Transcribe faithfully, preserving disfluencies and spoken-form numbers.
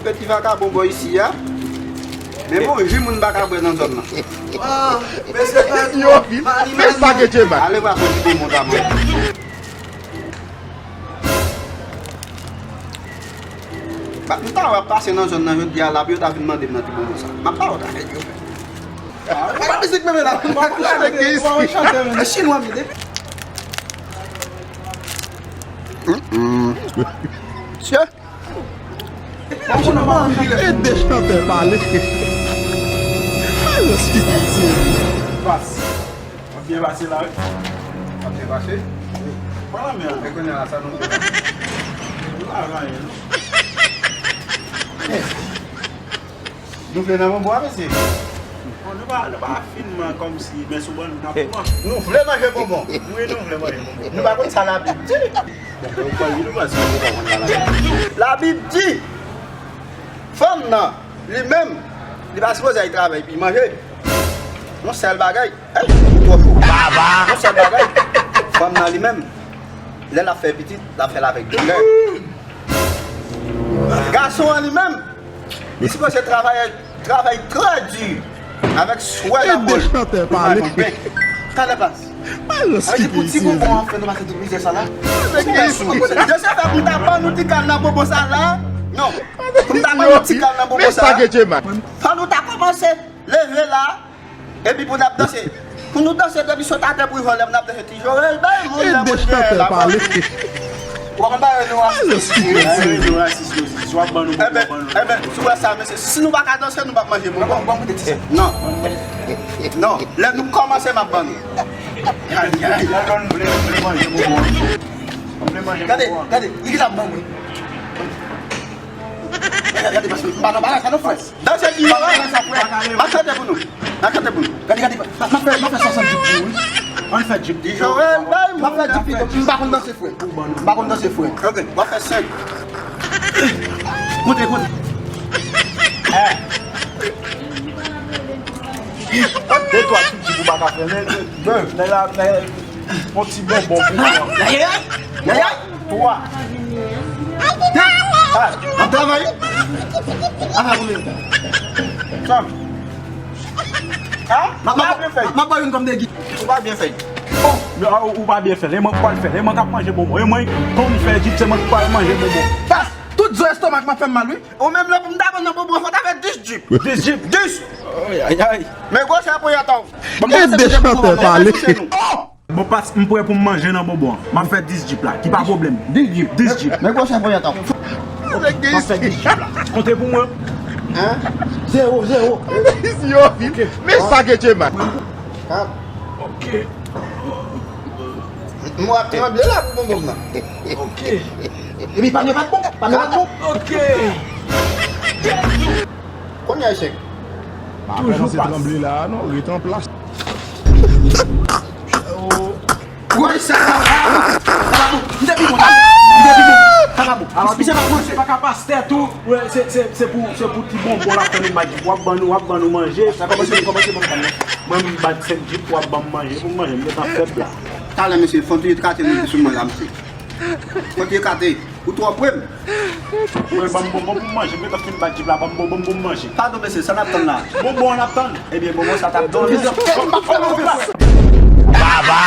Peti vakabon bò isi a. Men bon, ji moun pa ka bwè nan zòn nan. Ah, mesye pa yo, men sa ke Djema. Ale va fè ti bonbon ta mwen. Ba, m ta wè ap pase nan zòn nan jodi a la, pou yo ta vin mande m nan ti bonbon sa. M ap ba yo ta nèg yo. Ah, pa mizik menm la. Pa chante, pa chante, men. E chinwa m ye. Mesye. E de chantè pale. Alòs ki piti. Pas. W ap byen pase la, wi. W ap byen pase? Wi. Pran lanmè an. E kounye a la, sa nou fè la? Nou pa fè anyen, non. Nou vle nan bonbon a, mesye? Bon, nou pa, nou pa finman kòmsi, men sou ban nou t ap pran. Nou vle manje bonbon. Wi, nou vle manje bonbon. Nou pa konn sa Labib di. Bon, nou pa, nou pa, nou pa konn sa Labib di. Labib di, fanm nan, li menm, li pa sipoze al travay epi manje. Yon sèl bagay, ey, ou twò cho. Yon sèl bagay, fanm nan li menm, lè l ap fè pitit, l ap fè l avèk doulè. Gason an li menm, li sipoze travay, travay trè di, avèk swè nan kò l, pou l manje yon pen. Talè pas. Sa vle di pou ti bonbon an fè nou pase tout mizè sa la? Mesye, fè pou m ta ban nou ti kal nan bonbon sa la. Non, pou m ta ban nou ti kal nan bonbon sa la. Fò nou ta kòmanse leve la. Epi pou n ap danse, pou nou danse depi sot atè pou rive anlè, pou n ap danse ti Joel bay moun nan bouch dèyè la. W ap bay nou rasis. Bay nou rasis, yo, si w ap ban nou, ebyen, ebyen, si w wè sa, mesye, si nou pa ka danse, nou p ap manje bonbon. Bon, bon, bon, non. Non, lè nou kòmanse, m ap ban nou. Ay, ay. Lè nou vle, vle manje bonbon. Vle manje bonbon. Gade, gade, li ki t ap ban mwen. Gade, gade, paske m pa nan bagay sa non, frè. Danse ki yo, wi. M ap chante pou nou. M ap chante pou nou. Gade, gade, m ap fè, m ap fè swasant djip pou ou, wi. Ann fè djip. Joel, bay m ap fè djip pito. M pa konn danse, frè. M pa konn danse, frè. Ok, w ap fè senk. Konte, konte. Eh. De twa ti djip ou pa ka fè, men, men, men la, men, yon ti bonbon pou ou. Yayay! Yayay! Twa. Kat. Ap travay. Ap fè konbyen tan? Sa. Ha? M ap, m ap, m ap ba youn kòm degi. Ou pa byen fè. Bon. Non, ou, ou pa byen fè. E mwen k pral fè. E mwen k ap manje bonbon. E mwen k konn fè djip, se mwen k pral manje bonbon. Pas, tout zo estomak m ap fè m mal, wi. Ou menm lè pou m ta konn nan bonbon, fò w ta fè dis djip. Dis djip? Dis. Ay, ay, ay. Men gwosè ponyèt ou. Bon, e de chantè pale. Bon, pas, m prè pou m manje nan bonbon an. M ap fè dis djip la, ki pa pwoblèm. Dis djip. Dis djip. Men gwosè ponyèt an. M ap fè dis djip la. Konte pou mwen. Hein? Zewo, zewo. Yo, men sa ke Djema. Kat. Ok. Mwen ap tranble la pou bonbon nan. Ok. Epi panye pa t bon, panye pa t bon. Ok. Konbyen echèk? Toujou pas. Pa kòmanse tranble la, non, ret an plas. Woy, sa pa bon. Sa pa bon. M te pi bon, m te pi bon. Sa pa bon. Misye pa manje. Pa ka pas tèt ou. Wè, se, se, se pou, se pou ti bonbon la fè nou bat djip. W ap ban nou, w ap ban nou manje. Sa kòmanse, kòmanse bon. Mwen, m bat senk djip, w ap ban m manje. Pou m manje, m gentan fèb la. Talè, mesye, fò n touye trate nou sou mwen la, mesye. Fò n touye trate. Ou twò pre m. Mwen, ban m bonbon pou m manje. M gentan fin bat djip la, ban m bonbon pou m manje. Padon, mesye, sa n ap tann la? Bonbon an n ap tann. Ebyen, bonbon sa t ap donn. Baba!